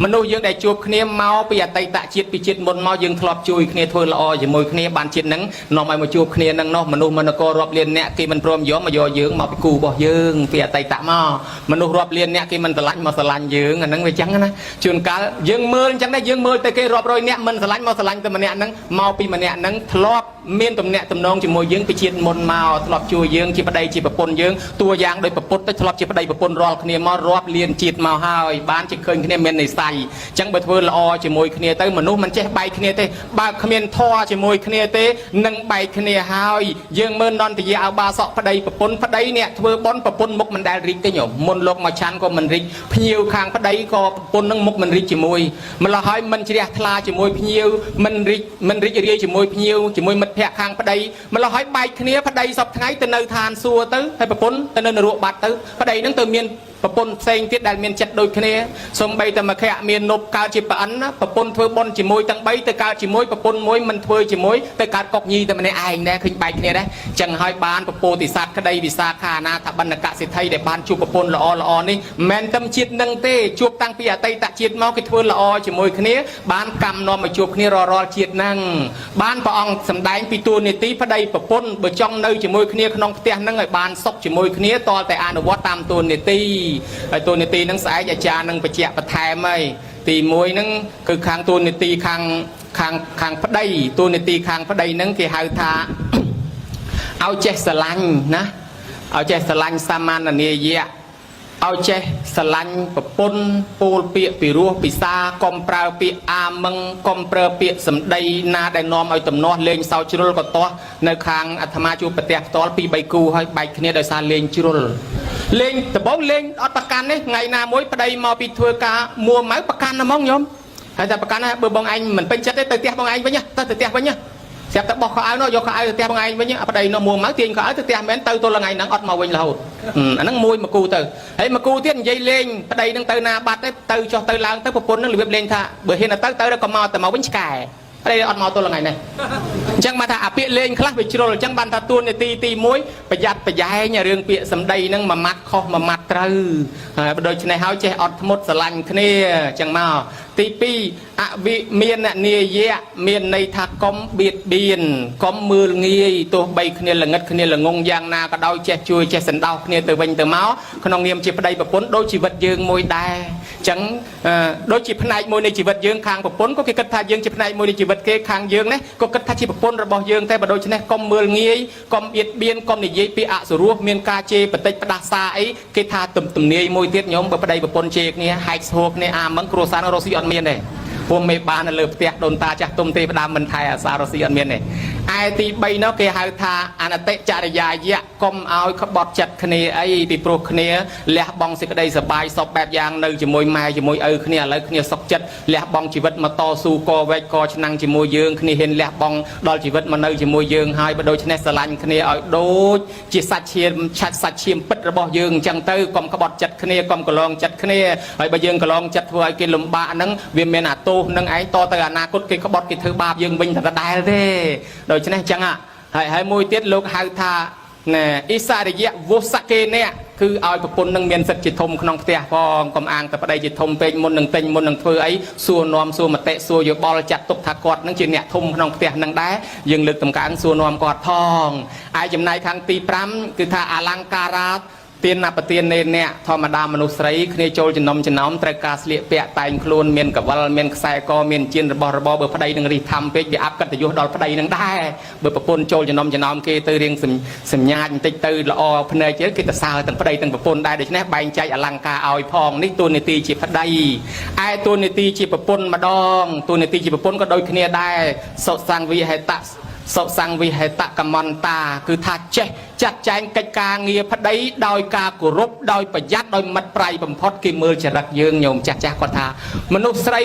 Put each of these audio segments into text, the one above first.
មនុស្សយើងដែលជួបគ្នាមកពីអតីតជាតិពីជាតិមុនមកយើងធ្លាប់ជួយគ្នាធ្វើល្អជាមួយគ្នាបានជាតិហ្នឹងនាំឲ្យមកជួបគ្នាហ្នឹងនោះមនុស្សមនករាប់លានអ្នកគេមិនព្រមយកមកយកយើងមកពីគូរបស់យើងពីអតីតមកមនុស្សរាប់លានអ្នកគេមិនស្រឡាញ់មកស្រឡាញ់យើងអាហ្នឹងវាចឹងណាជួនកាលយើងមើលអញ្ចឹងដែរយើងមើលទៅគេរាប់រយអ្នកមិនស្រឡាញ់មកស្រឡាញ់តែម្នាក់ហ្នឹងមកពីម្នាក់ហ្នឹងធ្លាប់មានទំនាក់ទំនងជាមួយយើងពីជាតិមុនមកធ្លាប់ជួយយើងជាប្តីជាប្រពន្ធយើងតួយ៉ាងដោយប្រពុតទៅធ្លាប់ជាប្តីប្រពន្ធរាល់គ្នាមករាប់លានជាតិមកហើយបានជាឃើញគ្នាមាននិស្ស័យអញ្ចឹងបើធ្វើល្អជាមួយគ្នាទៅមនុស្សមិនចេះបែកគ្នាទេបើគ្មានធម៌ជាមួយគ្នាទេនឹងបែកគ្នាហើយយើងមើលនន្តយាអបាសកប្តីប្រពន្ធប្តីអ្នកធ្វើបុណ្យប្រពន្ធមុខមិនដែលរីកទេញោមមុនលោកមកឆាន់ក៏មិនរីកភ្ញៀវខាងប្តីក៏ប្រពន្ធនឹងមុខមិនរីកជាមួយម្ល៉េះហើយមិនជ្រះថ្លាជាមួយភ្ញៀវមិនរីកមិនរីករាយជាមួយភ្ញៀវជាមួយមិត្តភ័ក្តិខាងប្តីម្ល៉េះហើយបែកគ្នាប្តីសពថ្ងៃទៅនៅឋានសួគ៌ទៅហើយប្រពន្ធទៅនៅនរកបាត់ទៅប្តីនឹងទៅមានប្រពន្ធផ្សេងទៀតដែលមានចិត្តដូចគ្នាសំបីតែមកខៈមាននប់កើតជាប្រអិនណាប្រពន្ធធ្វើបុណ្យជាមួយទាំង3ទៅកើតជាមួយប្រពន្ធមួយមិនធ្វើជាមួយទៅកើតកុកញីតែម្នាក់ឯងដែរឃើញបែកគ្នាដែរចឹងហើយបានពពោធិសត្វក្តីវិសាខានាថបណ្ឌកសិទ្ធិដែលបានជួបប្រពន្ធល្អល្អនេះមិនមែនតែជាតិនឹងទេជួបតាំងពីអតីតជាតិមកគេធ្វើល្អជាមួយគ្នាបានកម្មនាំមកជួបគ្នារាល់រាល់ជាតិហ្នឹងបានព្រះអង្គសម្ដែងពីតួនាទីប្តីប្រពន្ធបើចង់នៅជាមួយគ្នាក្នុងផ្ទះហ្នឹងឲ្យបានសុខជាមួយគ្នាតលតែអនុវត្តតាមតួនាទីហើយតួនាទីហ្នឹងស្អែកអាចារ្យនឹងបញ្ជាក់បន្ថែមហើយទី1ហ្នឹងគឺខាងតួនាទីខាងខាងខាងប្តីតួនាទីខាងប្តីហ្នឹងគេហៅថា ឲ្យចេះស្រឡាញ់ណាឲ្យចេះស្រឡាញ់សាមននាយៈឲ្យចេះស្រឡាញ់ប្រពន្ធពោលពាក្យពីរោះពិសាកុំប្រើពាក្យអាមឹងកុំប្រើពាក្យសម្ដីណាដែលនាំឲ្យទំនាស់លេងសោចជ្រុលក៏ទាស់នៅខាងអាត្មាជួបប្រទះផ្ទាល់ពី3គូហើយបែកគ្នាដោយសារលេងជ្រុលលេងដំបងលេងអត់ប្រកាន់ទេថ្ងៃណាមួយប្តីមកពីធ្វើការមួម៉ៅប្រកាន់ណាហ្មងញោមហើយតែប្រកាន់ណាបើបងឯងមិនពេញចិត្តទេទៅផ្ទះបងឯងវិញទៅទៅផ្ទះវិញណាស្រាប់តែបោះខោអាវនោះយកខោអាវទៅផ្ទះបងឯងវិញប្តីនោះមួម៉ៅទាញខោអាវទៅផ្ទះមែនទៅទល់ថ្ងៃហ្នឹងអត់មកវិញរហូតអាហ្នឹងមួយមកគូទៅហើយមកគូទៀតនិយាយលេងប្តីហ្នឹងទៅណាបាត់ទេទៅចុះទៅឡើងទៅប្រពន្ធហ្នឹងរបៀបលេងថាបើហ៊ានទៅទៅក៏មកតែមកវិញឆ្កែប្តីអត់មកទល់ថ្ងៃនេះអញ្ចឹងបានថាអាពាក្យលេងខ្លះវាជ្រុលអញ្ចឹងបានថាទួនាទីទី1ប្រយ័ត្នប្រយែងរឿងពាក្យសម្ដីហ្នឹងមួយម៉ាត់ខុសមួយម៉ាត់ត្រូវហើយដូច្នេះហើយចេះអត់ធ្មត់ស្រឡាញ់គ្នាអញ្ចឹងមកទី2អវិមាននាយៈមានន័យថាកុំបៀតបៀនកុំមើលងាយទោះបីគ្នាល្ងិតគ្នាល្ងងយ៉ាងណាក៏ដោយចេះជួយចេះសន្តោសគ្នាទៅវិញទៅមកក្នុងនាមជាប្តីប្រពន្ធដូចជីវិតយើងមួយដែរអញ្ចឹងដូចជាផ្នែកមួយនៃជីវិតយើងខាងប្រពន្ធក៏គេគិតថាយើងជាផ្នែកមួយនៃជីវិតគេខាងយើងនេះក៏គិតថាជាប្រពន្ធរបស់យើងតែបើដូច្នេះកុំមើលងាយកុំបៀតបៀនកុំនិយាយពីអសុរោះមានការជេរបតិចផ្ដាសាអីគេថាទំទំនាយមួយទៀតញោមបើប្តីប្រពន្ធជេរគ្នាហែកស្ហួរគ្នាអាមឹងគ្រួសាររស់ស៊ីអត់មានទេព្រោះមេបាននៅលើផ្ទះដូនតាចាស់ទុំទេផ្ដាំមិនថែអាសារស់ស៊ីអត់មានទេឯទី3នោះគេហៅថាអនតិចរិយាយៈកុំឲ្យក្បត់ចិត្តគ្នាអីពីព្រោះគ្នាលះបង់សេចក្តីសបាយសពបែបយ៉ាងនៅជាមួយម៉ែជាមួយឪគ្នាឥឡូវគ្នាសុខចិត្តលះបង់ជីវិតមកតស៊ូកវែកកឆ្នាំងជាមួយយើងគ្នាហ៊ានលះបង់ដល់ជីវិតមកនៅជាមួយយើងហើយបើដូច្នេះស្រឡាញ់គ្នាឲ្យដូចជាសាច់ឈាមឆាច់សាច់ឈាមពិតរបស់យើងអញ្ចឹងទៅកុំក្បត់ចិត្តគ្នាកុំកន្លងចិត្តគ្នាហើយបើយើងកន្លងចិត្តធ្វើឲ្យគេលំបាកហ្នឹងវាមានអាទោសនឹងឯងតទៅអនាគតគេក្បត់គេធ្វើបាបយើងវិញតែដដែលទេដូច្នេះអញ្ចឹងហើយហើយមួយទៀតលោកហៅថាណែអិសរិយៈវុសកេអ្នកគឺឲ្យប្រពន្ធនឹងមានសិទ្ធិជាធំក្នុងផ្ទះផងកុំអាងតែប្តីជាធំពេកមុននឹងទិញមុននឹងធ្វើអីសួរនាំសួរមតិសួរយោបល់ចាត់ទុកថាគាត់នឹងជាអ្នកធំក្នុងផ្ទះនឹងដែរយើងលើកតម្កើងសួរនាំគាត់ផងឯចំណែកខាងទី5គឺថាអលង្ការាទានបទាននេអ្នកធម្មតាមនុស្សស្រីគ្នាចូលចំណុំចំណោមត្រូវការស្លៀកពាក់តែងខ្លួនមានកវលមានខ្សែកមានជៀនរបស់របរបើប្តីនឹងរិះធំពេកវាអាប់កិត្តិយសដល់ប្តីនឹងដែរបើប្រពន្ធចូលចំណុំចំណោមគេទៅរៀងសញ្ញាបន្តិចទៅល្អភ្នែកគេទៅសើទាំងប្តីទាំងប្រពន្ធដែរដូច្នេះបែងចែកអលង្ការឲ្យផងនេះតួនាទីជាប្តីឯតួនាទីជាប្រពន្ធម្ដងតួនាទីជាប្រពន្ធក៏ដូចគ្នាដែរសុសង្វិហេតៈសុសង្វិហេតកមន្តាគឺថាចេះចាត់ចែងកិច្ចការងារប្តីដោយការគោរពដោយប្រយ័ត្នដោយមិត្តប្រៃបំផុតគេមើលចរិតយើងញោមចាស់ចាស់គាត់ថាមនុស្សស្រី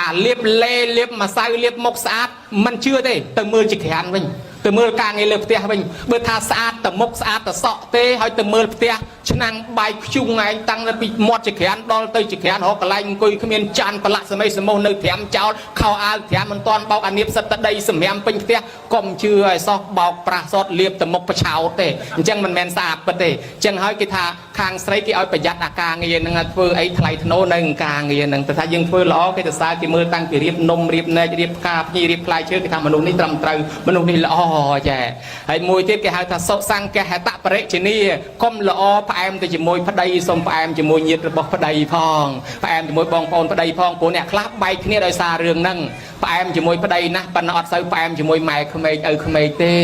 អាលៀបលេលៀបម្សៅលៀបមុខស្អាតមិនជឿទេទៅមើលជាក្រានវិញទៅមើលការងារលើផ្ទះវិញបើថាស្អាតតែមុខស្អាតតែសក់ទេហើយទៅមើលផ្ទះ ឆ្នាំងបាយខ្ជុងឯងតាំងពីមាត់ចក្រានដល់ទៅចក្រានរកកន្លែងអង្គុយគ្មានចានប្រឡាក់សមីសមោះនៅត្រាំចោលខោអាវត្រាំមិនតាន់បោកអានៀបសិតតដីសម្រាមពេញផ្ទះកុំជឿឲ្យសោះបោកប្រាស់សតលៀបទៅមុខប្រឆោតទេអញ្ចឹងមិនមែនស្អាតពិតទេអញ្ចឹងហើយគេថាខាងស្រីគេឲ្យប្រយ័ត្នអាការងារហ្នឹងធ្វើអីថ្លៃថ្នូរនៅការងារហ្នឹងតែថាយើងធ្វើល្អគេទៅសើគេមើលតាំងពីរៀបនំរៀបណែករៀបផ្កាភ្ញីរៀបផ្លែឈើគេថាមនុស្សនេះត្រឹមត្រូវមនុស្សនេះល្អចាហើយមួយទៀតគេហៅថាសុសង្កហតបរិជនីកុំល្អផ្អែមទៅជាមួយប្តីសុំផ្អែមជាមួយញាតិរបស់ប្តីផងផ្អែមជាមួយបងប្អូនប្តីផងព្រោះអ្នកខ្លះបែកគ្នាដោយសាររឿងហ្នឹងផ្អែមជាមួយប្តីណាស់ប៉ុន្តែអត់សូវផ្អែមជាមួយម៉ែក្មេកឪក្មេកទេ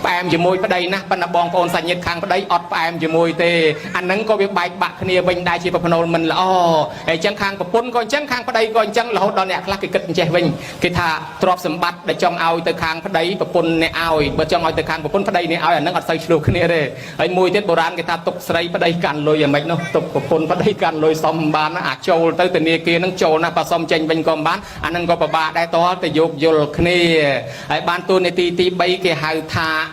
ផ្អែមជាមួយប្តីណាស់ប៉ុន្តែបងប្អូនសាច់ញាតិខាងប្តីអត់ផ្អែមជាមួយទេអាហ្នឹងក៏វាបែកបាក់គ្នាវិញដែរជាប្រផ្នូលមិនល្អហើយអញ្ចឹងខាងប្រពន្ធក៏អញ្ចឹងខាងប្តីក៏អញ្ចឹងរហូតដល់អ្នកខ្លះគេគិតអញ្ចេះវិញគេថាទ្រព្យសម្បត្តិដែលចង់ឲ្យទៅខាងប្តីប្រពន្ធអ្នកឲ្យបើចង់ឲ្យទៅខាងប្រពន្ធប្តីអ្នកឲ្យអាហ្នឹងអត់សូវឆ្លោះគ្នាទេហើយមួយទៀតបុរាណគេថាទុកស្រីប្តីកាន់លុយយ៉ាងម៉េចនោះទុកប្រពន្ធប្តីកាន់លុយសុំមិនបានណាអាចចូលទៅធនាគារហ្នឹងចូលណាស់បើសុំចេញវិញក៏មិនបានអាហ្នឹងក៏ពិបាកដែរតើទៅយោគយល់គ្នាហើយបានតួនាទីទី3គេហៅថា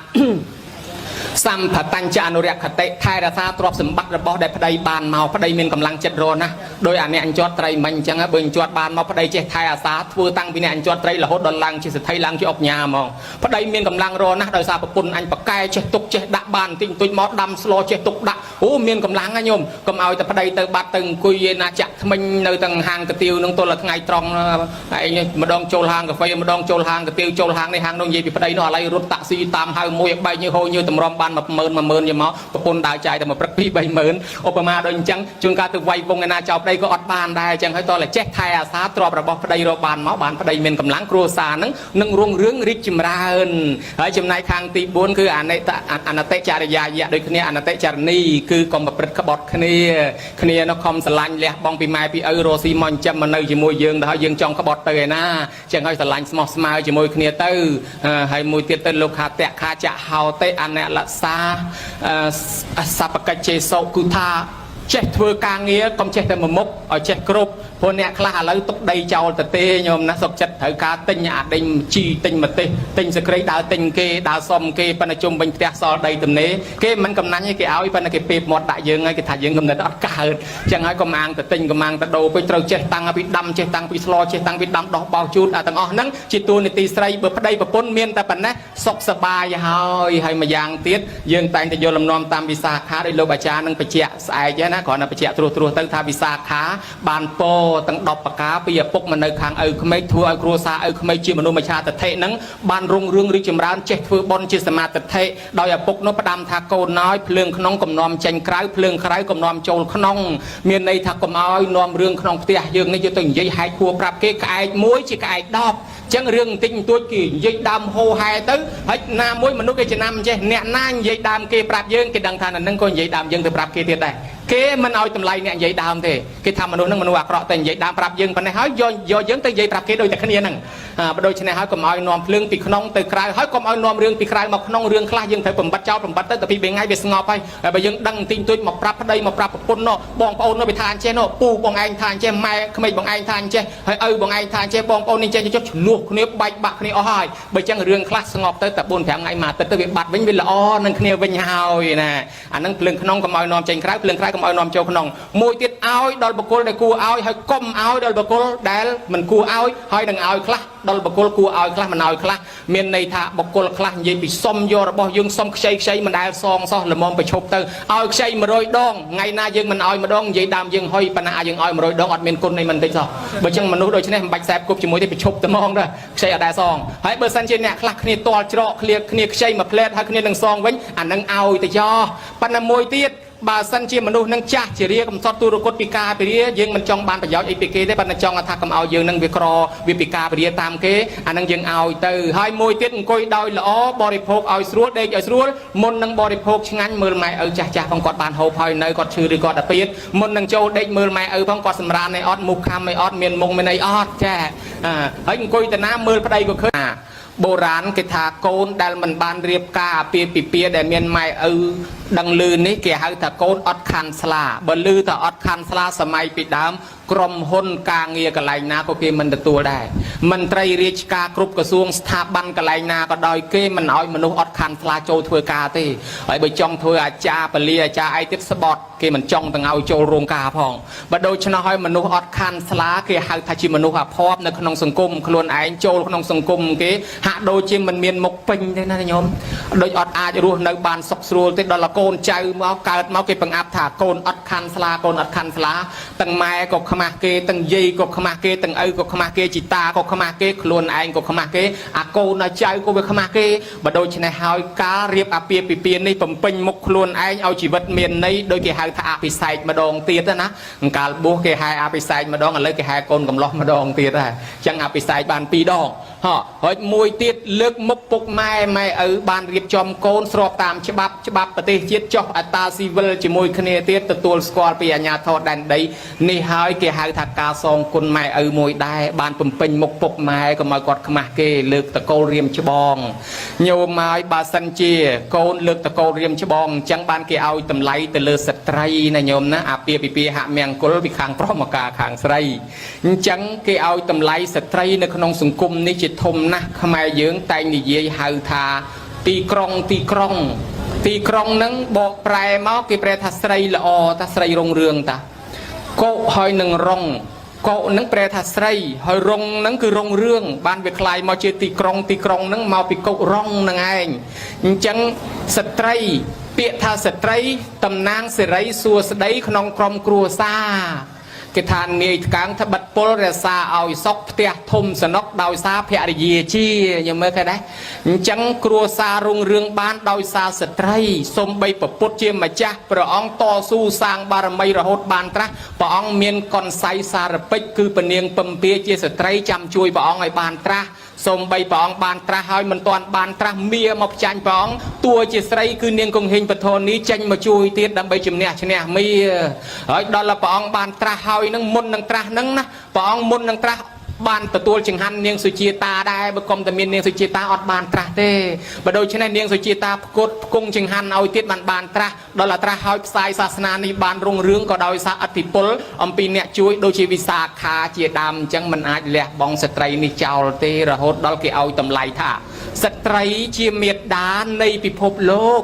សម្ភតញ្ចអនុរក្ខតិថែរក្សាទ្រព្យសម្បត្តិរបស់ដែលប្តីបានមកប្តីមានកម្លាំងចិត្តរណាស់ដោយអាអ្នកអញ្ជាត់ត្រីមិញអញ្ចឹងបើអញ្ជាត់បានមកប្តីចេះថែអាសាធ្វើតាំងពីអ្នកអញ្ជាត់ត្រីរហូតដល់ឡើងជាសេដ្ឋីឡើងជាអុកញ៉ាហ្មងប្តីមានកម្លាំងរណាស់ដោយសារប្រពន្ធអញប្រកែចេះទុកចេះដាក់បានតិចបន្តួចមកដាំស្លចេះទុកដាក់អូមានកម្លាំងណាញោមកុំឲ្យតែប្តីទៅបាត់ទៅអង្គុយឯណាចាក់ថ្មិញនៅទាំងហាងកាទៀវនឹងទល់តែថ្ងៃត្រង់ឯងម្ដងចូលហាងកាហ្វេម្ដងចូលហាងកាទៀវចូលហាងនេះហាងនោះនិយាយពីប្តីនោះឥឡូវរត់តាក់ស៊ីតាមហៅមួយឲ្យបែកញើសហូរញើសតម្រាំបាន10000 10000យកមកប្រពន្ធដើរចាយតែមួយព្រឹក2 30000ឧបមាដូចអញ្ចឹងជួនកាលទៅវាយវងឯណាចោលប្តីក៏អត់បានដែរអញ្ចឹងហើយតោះតែចេះថែអាសាទ្រព្យរបស់ប្តីរកបានមកបានប្តីមានកម្លាំងគ្រួសារហ្នឹងនឹងរុងរឿងរីកចម្រើនហើយចំណែកខាងទី4គឺអនិតអនតិចរិយាយៈដូចគ្នាអនតិចរនីគឺកុំប្រព្រឹត្តក្បត់គ្នាគ្នានោះខំស្រឡាញ់លះបង់ពីម៉ែពីឪរស់ស៊ីមកចិញ្ចឹមមកនៅជាមួយយើងទៅហើយយើងចង់ក្បត់ទៅឯណាអញ្ចឹងហើយស្រឡាញ់ស្មោះស្មើជាមួយគ្នាទៅហើយមួយទៀតទៅលោកខាតៈខាចហោតិអនលសាសពកិច្ចចេសោគឺថាចេះធ្វើការងារកុំចេះតែមួយមុខឲ្យចេះគ្រប់ព្រោះអ្នកខ្លះឥឡូវទុកដីចោលទៅទេញោមណាសុកចិត្តត្រូវការទិញអាដេញជីទិញម្ទេសទិញសក្រីដើរទិញគេដើរសុំគេប៉ុន្តែជុំវិញផ្ទះសល់ដីទំនេរគេមិនកំណាញ់ទេគេឲ្យប៉ុន្តែគេពេបមាត់ដាក់យើងហើយគេថាយើងកំណត់អត់កើតចឹងហើយកុំអាងទៅទិញកុំអាងទៅដូរពេកត្រូវចេះតាំងពីដាំចេះតាំងពីស្លចេះតាំងពីដាំដោះបោសជូតអាទាំងអស់ហ្នឹងជាតួនាទីស្រីបើប្តីប្រពន្ធមានតែប៉ុណ្ណេះសុខសប្បាយហើយហើយម្យ៉ាងទៀតយើងតែងតែយល់លំនាំតាមវិសាខាដោយលោកអាចារ្យនឹងបញ្ជាក់ស្អែកណាគ្រាន់តែបញ្ជាក់ត្រួសត្រាសទៅថាវិសាខាបានពោទាំង10ប្រការពីឪពុកមកនៅខាងឪក្មេកធ្វើឲ្យគ្រួសារឪក្មេកជាមនុស្សម្ឆាទិដ្ឋិហ្នឹងបានរុងរឿងរីកចម្រើនចេះធ្វើបុណ្យជាសមាទិដ្ឋិដោយឪពុកនោះផ្ដាំថាកូនណយភ្លើងក្នុងកំនំចេញក្រៅភ្លើងក្រៅកំនំចូលក្នុងមានន័យថាកុំឲ្យនាំរឿងក្នុងផ្ទះយើងនេះយកទៅនិយាយហែកហួរប្រាប់គេក្អែកមួយជាក្អែក10ចឹងរឿងបន្តិចបន្តួចគេនិយាយដើមហោហែទៅហើយណាមួយមនុស្សគេចំណាំចេះអ្នកណានិយាយដើមគេប្រាប់យើងគេដឹងថានឹងក៏និយាយដើមយើងទៅប្រាប់គេទៀតដែរគេមិនឲ្យតម្លៃអ្នកនិយាយដើមទេគេថាមនុស្សហ្នឹងមនុស្សអាក្រក់តែនិយាយដើមប្រាប់យើងប៉ុណ្ណេះហើយយកយកយើងទៅនិយាយប្រាប់គេដូចតែគ្នាហ្នឹងបើដូច្នេះហើយកុំឲ្យនាំភ្លើងពីក្នុងទៅក្រៅហើយកុំឲ្យនាំរឿងពីក្រៅមកក្នុងរឿងខ្លះយើងត្រូវបំបត្តិចោលបំបត្តិទៅតែពី3ថ្ងៃវាស្ងប់ហើយហើយបើយើងដឹងបន្តិចបន្តួចមកប្រាប់ប្តីមកប្រាប់ប្រពន្ធនោះបងប្អូននោះវាថាអញ្ចេះនោះពូបងឯងថាអញ្ចេះម៉ែក្មេកបងឯងថាអញ្ចេះហើយឪបងឯងថាអញ្ចេះបងប្អូននេះចេះចុះឆ្លោះគ្នាបែកបាក់គ្នាអស់ហើយបើចឹងរឿងខ្លះស្ងប់ទៅតែ4 5ថ្ងៃមួយអាទិត្យទៅវាបាត់វិញវាល្អនឹងគ្នាវិញហើយណាអាហ្នឹងភ្លើងក្នុងកុំឲ្យនាំចេញក្រៅភ្លើងក្រៅកុំឲ្យនាំចូលក្នុងមួយទៀតឲ្យដល់បុគ្គលដែលគួរឲ្យហើយកុំឲ្យដល់បុគ្គលដែលមិនគួរឲ្យហើយនឹងឲ្យខ្លះដល់បុគ្គលគួរឲ្យខ្លះមិនឲ្យខ្លះមានន័យថាបុគ្គលខ្លះនិយាយពីសុំយករបស់យើងសុំខ្ចីខ្ចីមិនដែលសងសោះល្មមប្រឈប់ទៅឲ្យខ្ចី100ដងថ្ងៃណាយើងមិនឲ្យម្ដងនិយាយដើមយើងហុយប៉ុន្តែយើងឲ្យ100ដងអត់មានគុណអីមិនតិចសោះបើចឹងមនុស្សដូច្នេះមិនបាច់ខ្សែគប់ជាមួយទេប្រឈប់តែហ្មងដែរខ្ចីអត់ដែលសងហើយបើសិនជាអ្នកខ្លះគ្នាទាល់ច្រកគ្នាគ្នាខ្ចីមួយផ្លែតហើយគ្នានឹងសងវិញអានឹងឲ្យទៅចោះប៉ុន្តែមួយទៀតបើសិនជាមនុស្សនឹងចាស់ជារាកំសត់ទូរគតពីការពរាយើងមិនចង់បានប្រយោជន៍អីពីគេទេប៉ុន្តែចង់ថាកុំឲ្យយើងនឹងវាក្រវាពីការពរាតាមគេអានឹងយើងឲ្យទៅហើយមួយទៀតអង្គុយដោយល្អបរិភោគឲ្យស្រួលដេកឲ្យស្រួលមុននឹងបរិភោគឆ្ងាញ់មើលម៉ែឪចាស់ចាស់ផងគាត់បានហូបហើយនៅគាត់ឈឺឬគាត់អាពាតមុននឹងចូលដេកមើលម៉ែឪផងគាត់សម្រានអីអត់មុខខំអីអត់មានមុខមានអីអត់ចាហើយអង្គុយតាណាមើលប្តីក៏ឃើញបុរាណគេថាកូនដែលមិនបានរៀបការអាពាហ៍ពិពាហ៍ដែលមានម៉ែឪ ដឹងឮនេះគេហៅថាកូនអត់ខាន់ស្លាបើឮថាអត់ខាន់ស្លាសម័យពីដើមក្រុមហ៊ុនការងារកន្លែងណាក៏គេមិនទទួលដែរមន្ត្រីរាជការគ្រប់ក្រសួងស្ថាប័នកន្លែងណាក៏ដោយគេមិនឲ្យមនុស្សអត់ខាន់ស្លាចូលធ្វើការទេហើយបើចង់ធ្វើអាចារ្យពលាអាចារ្យអីទៀតស្បត់គេមិនចង់ទាំងឲ្យចូលរោងការផងបើដូច្នោះហើយមនុស្សអត់ខាន់ស្លាគេហៅថាជាមនុស្សអភ័ព្វនៅក្នុងសង្គមខ្លួនឯងចូលក្នុងសង្គមគេហាក់ដូចជាមិនមានមុខពេញទេណាញោមដូចអត់អាចរស់នៅបានសុខស្រួលទេដល់កូនចៅមកកើតមកគេបង្អាប់ថាកូនអត់ខាន់ស្លាកូនអត់ខាន់ស្លាទាំងម៉ែក៏ខ្មាស់គេទាំងយាយក៏ខ្មាស់គេទាំងឪក៏ខ្មាស់គេជីតាក៏ខ្មាស់គេខ្លួនឯងក៏ខ្មាស់គេអាកូនអាចៅក៏វាខ្មាស់គេបើដូច្នេះហើយការរៀបអាពាហ៍ពិពាហ៍នេះបំពេញមុខខ្លួនឯងឲ្យជីវិតមានន័យដោយគេហៅថាអភិសេកម្ដងទៀតណាកាលបួសគេហៅអភិសេកម្ដងឥឡូវគេហៅកូនកំលោះម្ដងទៀតដែរអញ្ចឹងអភិសេកបានពីរដងហ៎ហើយមួយទៀតលើកមុខពុកម៉ែម៉ែឪបានរៀបចំកូនស្របតាមច្បាប់ច្បាប់ប្រទេសជាតិចុះអត្តាស៊ីវិលជាមួយគ្នាទៀតទទួលស្គាល់ពីអាជ្ញាធរដែនដីនេះហើយគេហៅថាការសងគុណម៉ែឪមួយដែរបានបំពេញមុខពុកម៉ែកុំឲ្យគាត់ខ្មាស់គេលើកតកូលរៀមច្បងញោមហើយបើសិនជាកូនលើកតកូលរៀមច្បងអញ្ចឹងបានគេឲ្យតម្លៃទៅលើស្ត្រីណាញោមណាអាពាហ៍ពិពាហ៍មង្គលពីខាងប្រុសមកការខាងស្រីអញ្ចឹងគេឲ្យតម្លៃស្ត្រីនៅក្នុងសង្គមនេះជាធំណាស់ខ្មែរយើងតែងនិយាយហៅថាទីក្រុងទីក្រុងទីក្រុងហ្នឹងបកប្រែមកគេប្រែថាស្រីល្អតាស្រីរុងរឿងតាកុហើយនឹងរុងកុហ្នឹងប្រែថាស្រីហើយរុងហ្នឹងគឺរុងរឿងបានវាคล้ายមកជាទីក្រុងទីក្រុងហ្នឹងមកពីកុរុងហ្នឹងឯងអញ្ចឹងស្ត្រីពាក្យថាស្ត្រីតំណាងសិរីសួស្តីក្នុងក្រុមគ្រួសារគេថានាយថ្កើងត្បិតពលរក្សាឲ្យសុខផ្ទះធំសនុកដោយសារភរិយាជាញមើលឃើញដែរអញ្ចឹងគ្រួសាររុងរឿងបានដោយសារស្ត្រីសំបីពពុទ្ធជាម្ចាស់ព្រះអង្គតស៊ូសាងបារមីរហូតបានត្រាស់ព្រះអង្គមានកនសៃសារពេចគឺពនាងពំពាជាស្ត្រីចាំជួយព្រះអង្គឲ្យបានត្រាស់សំបីព្រះអង្គបានត្រាស់ហើយមិនទាន់បានត្រាស់មៀមកផ្ចាញ់ព្រះអង្គតួជាស្រីគឺនាងកង្ហេងពធនីចេញមកជួយទៀតដើម្បីជំនះឈ្នះមៀហើយដល់ព្រះអង្គបានត្រាស់ហើយនឹងមុននឹងត្រាស់នឹងណាព្រះអង្គមុននឹងត្រាស់បានទទួលចង្ហាន់នាងសុជាតាដែរបើកុំតែមាននាងសុជាតាអត់បានត្រាស់ទេបើដូច្នេះនាងសុជាតាផ្គត់ផ្គង់ចង្ហាន់ឲ្យទៀតបានបានត្រាស់ដល់តែត្រាស់ហើយផ្សាយសាសនានេះបានរុងរឿងក៏ដោយសារអធិពលអំពីអ្នកជួយដូចជាវិសាខាជាដើមអញ្ចឹងមិនអាចលះបង់ស្ត្រីនេះចោលទេរហូតដល់គេឲ្យតម្លៃថាស្ត្រីជាមេដានៃពិភពលោក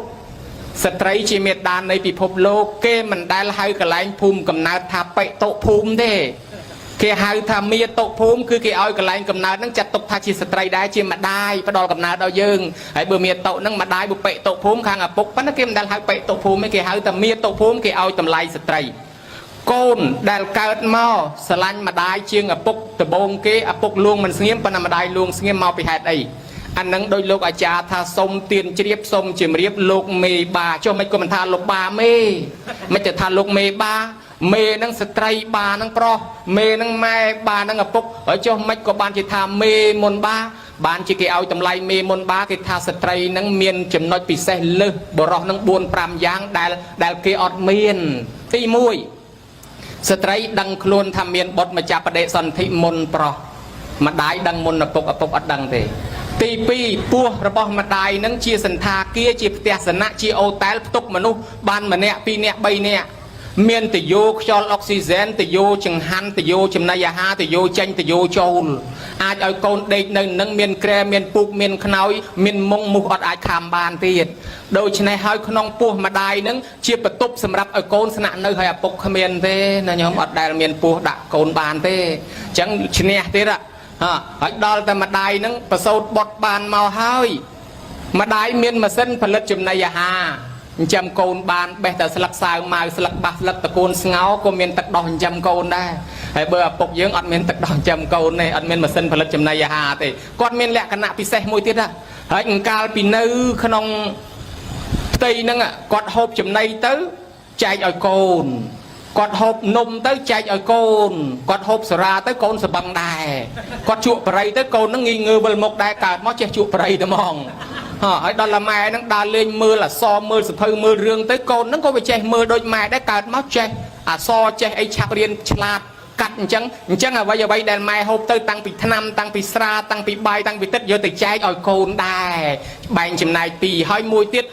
ស្ត្រីជាមេដានៃពិភពលោកគេមិនដែលហៅកន្លែងភូមិកំណើតថាបិតុភូមិទេគេហៅថាមាតុភូមិគឺគេឲ្យកន្លែងកំណើតហ្នឹងចាត់ទុកថាជាស្ត្រីដែរជាម្ដាយផ្ដល់កំណើតដល់យើងហើយបើមាតុហ្នឹងម្ដាយបុបិតុភូមិខាងឪពុកប៉ុន្តែគេមិនដែលហៅបិតុភូមិទេគេហៅថាមាតុភូមិគេឲ្យតម្លៃស្ត្រីកូនដែលកើតមកស្រឡាញ់ម្ដាយជាងឪពុកដំបងគេឪពុកលួងមិនស្ងៀមប៉ុន្តែម្ដាយលួងស្ងៀមមកពីហេតុអីអានឹងដោយលោកអាចារ្យថាសុំទៀនជ្រាបសុំជំរាបលោកមេបាចុះមិនក៏មិនថាលោកបាមេមិនទៅថាលោកមេបាមេនឹងស្ត្រីបានឹងប្រុសមេនឹងម៉ែបានឹងឪពុកហើយចុះមិនក៏បានជាថាមេមុនបាបានជាគេឲ្យតម្លៃមេមុនបាគេថាស្ត្រីនឹងមានចំណុចពិសេសលើសបរោះនឹង4 5យ៉ាងដែលគេអត់មានទី1ស្ត្រីដឹងខ្លួនថាមានបុត្រម្ចាស់បដិសន្ធិមុនប្រុសម្ដាយដឹងមុនឪពុកឪពុកអត់ដឹងទេទី2ពោះរបស់ម្ដាយនឹងជាសន្តាគារជាផ្ទះសនៈជាអូតែលផ្ទុកមនុស្សបានម្នាក់ពីរនាក់បីនាក់មានតយោខ្យល់អុកស៊ីហ្សែនតយោចង្ហាន់តយោចំណីអាហារតយោចេញតយោចូលអាចឲ្យកូនដេកនៅនឹងមានក្រែមានពូកមានខ្នើយមានមុងមូសអត់អាចខាំបានទៀតដូច្នេះហើយក្នុងពោះម្ដាយនឹងជាបន្ទប់សម្រាប់ឲ្យកូនស្នាក់នៅហើយឪពុកគ្មានទេណាញោមអត់ដែលមានពោះដាក់កូនបានទេអញ្ចឹងឈ្នះទៀតហ่ะហើយដល់តែម្ដាយនឹងប្រសូតបុតបានមកហើយម្ដាយមានម៉ាស៊ីនផលិតចំណីអាហារចិញ្ចឹមកូនបានបេះតែស្លឹកសាវម៉ាវស្លឹកបាសស្លឹកតកូនស្ងោក៏មានទឹកដោះចិញ្ចឹមកូនដែរហើយបើឪពុកយើងអត់មានទឹកដោះចិញ្ចឹមកូនទេអត់មានម៉ាស៊ីនផលិតចំណីអាហារទេគាត់មានលក្ខណៈពិសេសមួយទៀតណាហើយអង្កាលពីនៅក្នុងផ្ទៃហ្នឹងគាត់ហូបចំណីទៅចែកឲ្យកូនគាត់ហូបនំទៅចែកឲ្យកូនគាត់ហូបសារាទៅកូនសបឹងដែរគាត់ជក់បរិយទៅកូនហ្នឹងងីងើវិលមុខដែរកើតមកចេះជក់បរិយតែហ្មងហើយដល់តែម៉ែហ្នឹងដើរលេងមើលអសមើលសភៅមើលរឿងទៅកូនហ្នឹងក៏វាចេះមើលដូចម៉ែដែរកើតមកចេះអសចេះអីឆាប់រៀនឆ្លាតកាត់អញ្ចឹងអញ្ចឹងអ្វីអ្វីដែលម៉ែហូបទៅតាំងពីថ្នាំតាំងពីស្រាតាំងពីបាយតាំងពីទឹកយកទៅចែកឲ្យកូនដែរបែងចំណែកពីរហើយមួយទៀត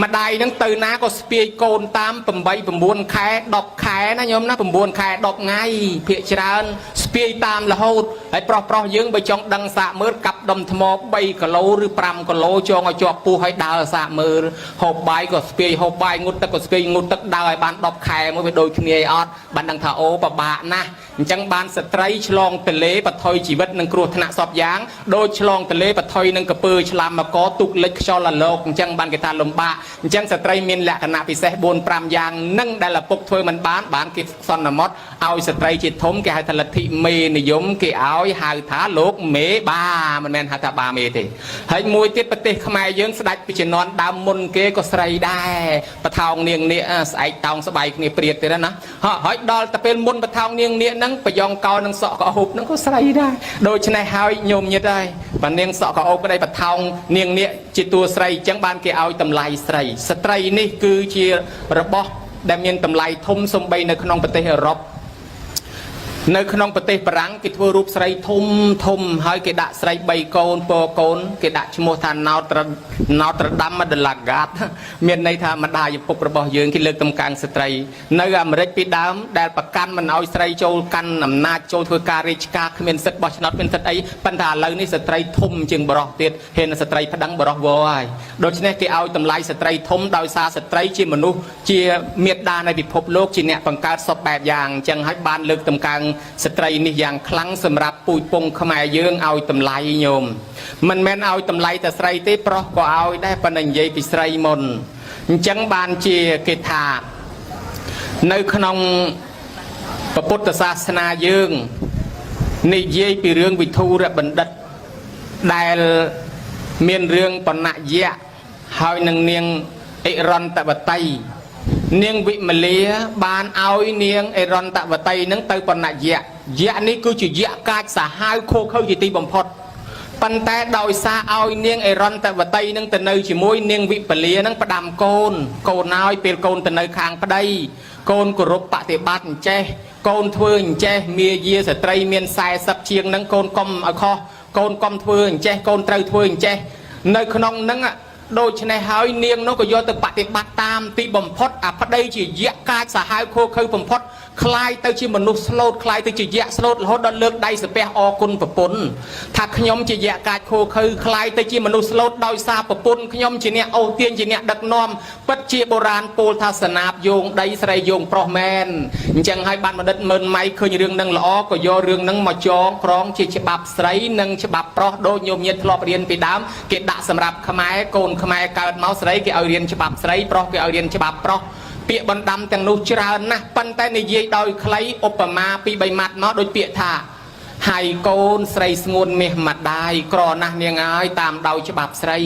ម្ដាយនឹងទៅណាក៏ស្ពាយកូនតាម8 9ខែ10ខែណាញោមណា9ខែ10ថ្ងៃភាកច្រើនស្ពាយតាមរហូតហើយប្រុសប្រុសយើងបើចង់ដឹងសាកមើលកាប់ដុំថ្ម3គីឡូឬ5គីឡូចងឲ្យជាប់ពោះឲ្យដើរសាកមើលហូបបាយក៏ស្ពាយហូបបាយងូតទឹកក៏ស្ពាយងូតទឹកដើរឲ្យបាន10ខែមួយវាដូចគ្នាអត់បានដឹងថាអូពិបាកណាស់អញ្ចឹងបានស្ត្រីឆ្លងទលេបថុយជីវិតនឹងគ្រោះថ្នាក់សពយ៉ាងដូចឆ្លងទលេបថុយនឹងកពើឆ្លាមមកទុកលិចខ្យល់អាលោកអញ្ចឹងបានគេថាលំបាកអញ្ចឹងស្ត្រីមានលក្ខណៈពិសេស4 5យ៉ាងនឹងដែលឪពុកធ្វើមិនបានបានគេសន្មត់ឲ្យស្ត្រីជាធំគេហៅថាលទ្ធិមេនិយមគេឲ្យហៅថាលោកមេបាមិនមែនហៅថាបាមេទេហើយមួយទៀតប្រទេសខ្មែរយើងស្ដាច់ពីជំនាន់ដើមមុនគេក៏ស្រីដែរបថោងនាងនាគស្អែកតោងស្បែកគ្នាព្រាតទៀតណាហើយដល់ទៅពេលមុនបថោងនាងនាគហ្នឹងប្រយ៉ងកោនឹងសក់កោបហ្នឹងក៏ស្រីដែរដូច្នេះហើយញោមញាតហើយបើនាងសក់កោបក្តីបថោងនាងនាគជាតួស្រីអញ្ចឹងបានគេឲ្យតម្លៃស្រីស្ត្រីនេះគឺជារបស់ដែលមានតម្លៃធំសំបីនៅក្នុងប្រទេសអឺរ៉ុបនៅក្នុងប្រទេសបារាំងគេធ្វើរូបស្រីធំធំហើយគេដាក់ស្រី3កូនពរកូនគេដាក់ឈ្មោះថា Notre Dame de la Garde មានន័យថាម្ដាយឪពុករបស់យើងគេលើកតម្កើងស្ត្រីនៅអាមេរិកពីដើមដែលប្រកាន់មិនឲ្យស្រីចូលកាន់អំណាចចូលធ្វើការរាជការគ្មានសិទ្ធិបោះឆ្នោតមានសិទ្ធិអីប៉ុន្តែឥឡូវនេះស្ត្រីធំជាងបរោះទៀតហ៊ានស្ត្រីប្តឹងបរោះវហើយដូច្នេះគេឲ្យតម្លៃស្ត្រីធំដោយសារស្ត្រីជាមនុស្សជាមេដានៃពិភពលោកជាអ្នកបង្កើតសពបែបយ៉ាងអញ្ចឹងហើយបានលើកតម្កើងស្ត្រីនេះយ៉ាងខ្លាំងសម្រាប់ពូជពងខ្មែរយើងឲ្យតម្លៃញោមមិនមែនឲ្យតម្លៃតែស្រីទេប្រុសក៏ឲ្យដែរប៉ុន្តែនិយាយពីស្រីមុនអញ្ចឹងបានជាគេថានៅក្នុងពុទ្ធសាសនាយើងនិយាយពីរឿងវិធុរបណ្ឌិតដែលមានរឿងបណ្ណយៈហើយនឹងនាងអិរន្តវតីនាងវិមលាបានឲ្យនាងអិរន្តវតីនឹងទៅបណ្ណយៈយៈនេះគឺជាយៈកាចសាហាវខូខើជាទីបំផុតប៉ុន្តែដោយសារឲ្យនាងអិរន្តវតីនឹងទៅនៅជាមួយនាងវិពលានឹងផ្ដាំកូនកូនឲ្យពេលកូនទៅនៅខាងប្តីកូនគោរពបតិបត្តិអញ្ចេះកូនធ្វើអញ្ចេះមាយាស្ត្រីមាន40ជាងនឹងកូនកុំឲ្យខុសកូនកុំធ្វើអញ្ចេះកូនត្រូវធ្វើអញ្ចេះនៅក្នុងនឹងដូច្នេះហើយនាងនោះក៏យកទៅបតិបត្តិតាមទីបំផុតអាប្តីជាយៈកាចសាហាវខូខើបំផុតคล้ายទៅជាមនុស្សស្លូតคล้ายទៅជាយៈស្លូតរហូតដល់លើកដៃសាពះអគុណប្រពន្ធថាខ្ញុំជាយៈកាចខូខើคล้ายទៅជាមនុស្សស្លូតដោយសារប្រពន្ធខ្ញុំជាអ្នកអូសទាញជាអ្នកដឹកនាំពិតជាបុរាណពោលថាសនាបយោងដីស្រីយោងប្រុសមែនអញ្ចឹងហើយបានបណ្ឌិតម៉ឺនម៉ៃឃើញរឿងនឹងល្អក៏យករឿងនឹងមកចងក្រងជាច្បាប់ស្រីនិងច្បាប់ប្រុសដូចញោមញាតធ្លាប់រៀនពីដើមគេដាក់សម្រាប់ខ្មែរកូនខ្មែរកើតមកស្រីគេឲ្យរៀនច្បាប់ស្រីប្រុសគេឲ្យរៀនច្បាប់ប្រុសពាក្យបណ្ដាំទាំងនោះច្រើនណាស់ប៉ុន្តែនិយាយដោយខ្លីឧបមាពី3ម៉ាត់មកដូចពាក្យថាហើយកូនស្រីស្ងួនមាសម្ដាយក្រណាស់នាងហើយតាមដោយច្បាប់ស្រី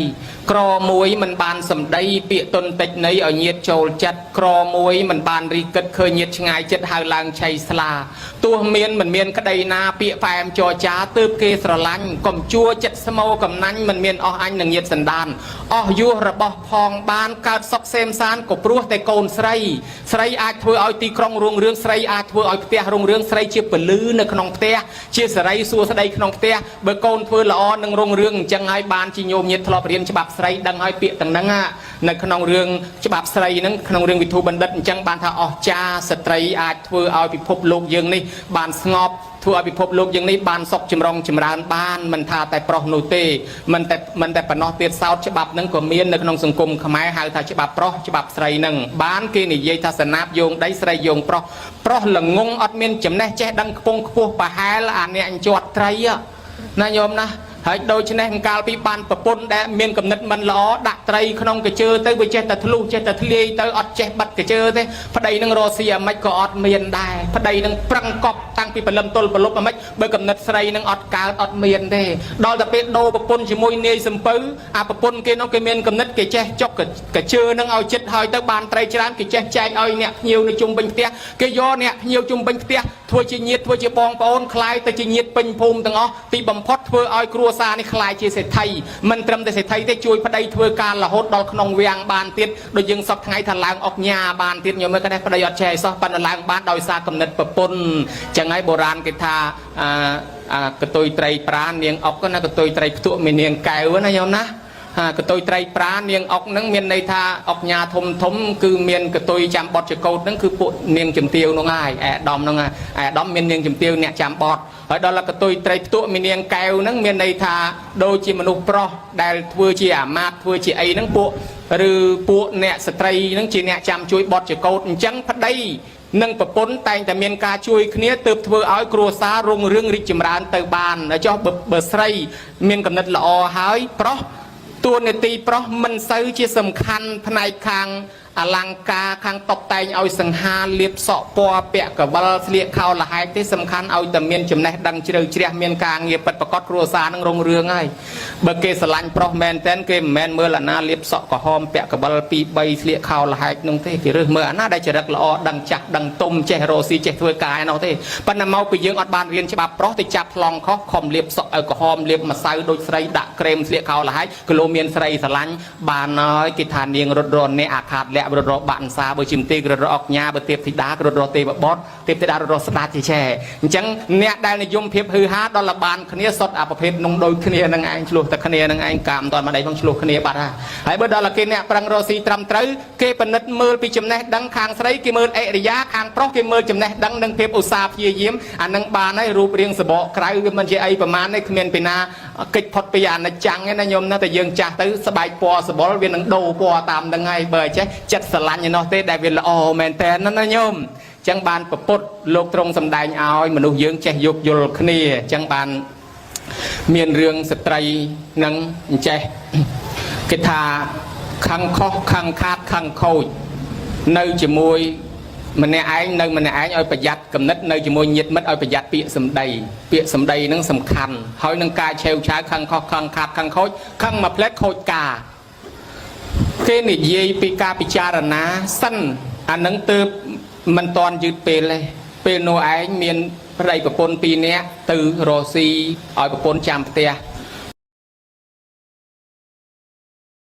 ក្រមួយមិនបានសម្ដីពាក្យតុនតិចនៃឲ្យញាតចូលចិត្តក្រមួយមិនបានរីគិតឃើញញាតឆ្ងាយចិត្តហៅឡើងឆៃស្លាទោះមានមិនមានក្តីណាពាក្យផ្អែមចរចាទើបគេស្រឡាញ់កុំជួចិត្តស្មោកំណាញ់មិនមានអស់អញនឹងញាតសន្តានអស់យោះរបស់ផងបានកើតសុខសេមសានក៏ព្រោះតែកូនស្រីស្រីអាចធ្វើឲ្យទីក្រុងរុងរឿងស្រីអាចធ្វើឲ្យផ្ទះរុងរឿងស្រីជាពលឺនៅក្នុងផ្ទះជាសេរីសួស្តីក្នុងផ្ទះបើកូនធ្វើល្អនឹងរុងរឿងអញ្ចឹងហើយបានជាញោមញាតធ្លាប់រៀនច្បាប់ស្រីដឹងហើយពាក្យទាំងហ្នឹងនៅក្នុងរឿងច្បាប់ស្រីហ្នឹងក្នុងរឿងវិធុបណ្ឌិតអញ្ចឹងបានថាអស្ចារ្យស្ត្រីអាចធ្វើឲ្យពិភពលោកយើងនេះបានស្ងប់ធ្វើឲ្យពិភពលោកយើងនេះបានសុខចម្រុងចម្រើនបានមិនថាតែប្រុសនោះទេមិនតែប៉ុណ្ណោះទៀតសោតច្បាប់ហ្នឹងក៏មាននៅក្នុងសង្គមខ្មែរហៅថាច្បាប់ប្រុសច្បាប់ស្រីហ្នឹងបានគេនិយាយថាសនាបយោងដីស្រីយោងប្រុសប្រុសល្ងងអត់មានចំណេះចេះដឹងខ្ពង់ខ្ពស់ប្រហែលអាអ្នកជាប់ត្រីណាញោមណាហើយដូច្នេះកាលពីបានប្រពន្ធដែលមានកំណត់មិនល្អដាក់ត្រីក្នុងកញ្ជើទៅវាចេះតែធ្លុះចេះតែធ្លាយទៅអត់ចេះបិទកញ្ជើទេប្តីនឹងរកស៊ីអាម៉េចក៏អត់មានដែរប្តីនឹងប្រឹងកប់តាំងពីព្រលឹមទល់ប្រលប់អាម៉េចបើកំណត់ស្រីនឹងអត់កើតអត់មានទេដល់តែពេលដូរប្រពន្ធជាមួយនាយសំពៅអាប្រពន្ធគេនោះគេមានកំណត់គេចេះចុកកញ្ជើនឹងឲ្យចិត្តហើយទៅបានត្រីច្រើនគេចេះចែកឲ្យអ្នកភ្ញៀវនៅជុំវិញផ្ទះគេយកអ្នកភ្ញៀវជុំវិញផ្ទះធ្វើជាញាតិធ្វើជាបងប្អូនคล้ายទៅជាញាតិពេញភូមិទាំងអស់ទីបំផុតធ្វើឲ្យគ្រួសារនេះคล้ายជាសេដ្ឋីមិនត្រឹមតែសេដ្ឋីទេជួយប្តីធ្វើការរហូតដល់ក្នុងវាំងបានទៀតដូចយើងសពថ្ងៃថាឡើងអុកញ៉ាបានទៀតញោមមើលគេប្តីអត់ចេះអីសោះប៉ុន្តែឡើងបានដោយសារកំណត់ប្រពន្ធចឹងហើយបុរាណគេថាអាកតុយត្រីប្រានាងអុកណាកតុយត្រីផ្ទក់មាននាងកែវណាញោមណា ហាកតុយត្រីប្រានាងអុកហ្នឹងមានន័យថាអុកញ៉ាធំធំគឺមានកតុយចាំបត់ចកោតហ្នឹងគឺពួកនាងជំទាវហ្នឹងហើយអែដាមហ្នឹងហើយអែដាមមាននាងជំទាវអ្នកចាំបត់ហើយដល់កតុយត្រីផ្ទក់មាននាងកែវហ្នឹងមានន័យថាដូចជាមនុស្សប្រុសដែលធ្វើជាអាមាត្យធ្វើជាអីហ្នឹងពួកឬពួកអ្នកស្ត្រីហ្នឹងជាអ្នកចាំជួយបត់ចកោតអញ្ចឹងប្តីនិងប្រពន្ធតែងតែមានការជួយគ្នាទើបធ្វើឲ្យគ្រួសាររុងរឿងរីកចម្រើនទៅបានចុះបើស្រីមានកំណត់ល្អហើយប្រុសតួនាទីប្រុសមិនសូវជាសំខាន់ផ្នែកខាងអលង្ការខាងតុបតែងឲ្យសង្ហាលៀបសក់ពណ៌ពាក់កវលស្លៀកខោលហែកទេសំខាន់ឲ្យតែមានចំណេះដឹងជ្រៅជ្រះមានការងារពិតប្រាកដគ្រួសារនឹងរុងរឿងហើយបើគេស្រឡាញ់ប្រុសមែនតែនគេមិនមែនមើលអាណាលៀបសក់ក្រហមពាក់កវល2 3ស្លៀកខោលហែកនោះទេគេរើសមើលអាណាដែលចរិតល្អដឹងចាស់ដឹងទុំចេះរកស៊ីចេះធ្វើការឯនោះទេប៉ុន្តែមកពីយើងអត់បានរៀនច្បាប់ប្រុសទៅចាប់ប្លង់ខុសខំលៀបសក់ឲ្យក្រហមលៀបម្សៅដូចស្រីដាក់ក្រែមស្លៀកខោលហែកគីឡូមានស្រីស្រឡាញ់បានហើយគេថានាងរត់រអ្នកអាខាតលក្ខរត់របាក់អន្សាបើជំទេរត់រអុកញ៉ាបើទេពធីតារត់រទេវបុត្រទេពធីតារត់រស្ដាច់ជាចែអញ្ចឹងអ្នកដែលនិយមភាពហឺហាដល់លបានគ្នាសុទ្ធអាប្រភេទនោះដូចគ្នានឹងឯងឆ្លោះតែគ្នានឹងឯងកាមតន់មកដៃផងឆ្លោះគ្នាបាត់ហើយបើដល់គេអ្នកប្រឹងរកស៊ីត្រឹមត្រូវគេពិនិត្យមើលពីចំណេះដឹងខាងស្រីគេមើលអរិយាខាងប្រុសគេមើលចំណេះដឹងនិងភាពឧស្សាហ៍ព្យាយាមអានឹងបានហើយរូបរាងសបកក្រៅវាមិនជាអីប្រមាណទេគ្មានពីណាកិច្ចផុតពីអនិច្ចំទេណាញោមណាតែយើងចាស់ទៅស្បែកពណ៌សបុលវានឹងដូរពណ៌តាមនឹងហើយបើចេះចិត្តស្រឡាញ់ឯនោះទេដែលវាល្អមែនតើណាញោមចឹងបានពពុទ្ធលោកទ្រង់សម្ដែងឲ្យមនុស្សយើងចេះយោគយល់គ្នាចឹងបានមានរឿងស្ត្រីនឹងអញ្ចេះគេថាខឹងខុសខឹងខាតខឹងខូចនៅជាមួយម្នាក់ឯងនៅម្នាក់ឯងឲ្យប្រយ័ត្នគំនិតនៅជាមួយញាតិមិត្តឲ្យប្រយ័ត្នពាក្យសម្ដីពាក្យសម្ដីនឹងសំខាន់ហើយនឹងការឆេវឆាវខឹងខុសខឹងខាតខឹងខូចខឹងមួយផ្លែតខូចការគេនិយាយពីការពិចារណាសិនអានឹងទើបមិនតន់យឺតពេលទេពេលនោះឯងមានប្តីប្រពន្ធពីរនាក់ទៅរកស៊ីឲ្យប្រពន្ធចាំផ្ទះ